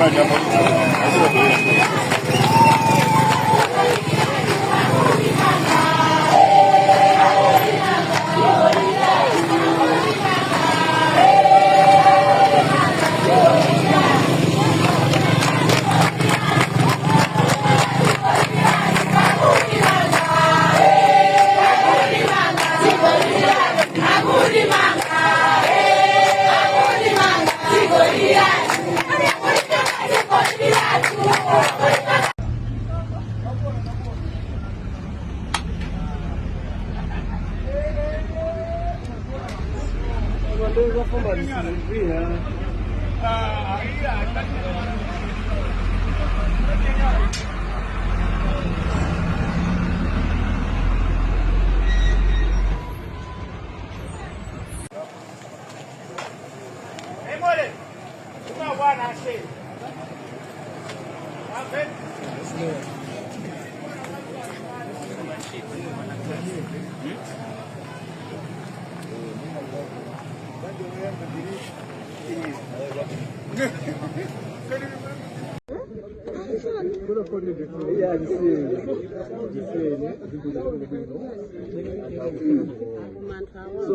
So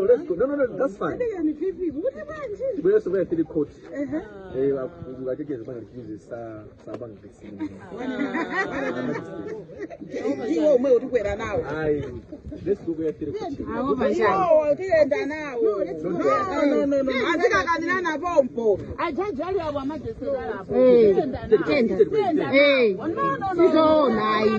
let's go. No, no, no, that's fine. We're also very court. Ungatekeza bana kuze sa sabanga Ndiwo umwe utikwera nawo. Ayi, let's go where three court. Iwo tiyenda nawo. No, no, no. Azikakanirana pompo. Sizoona ayi.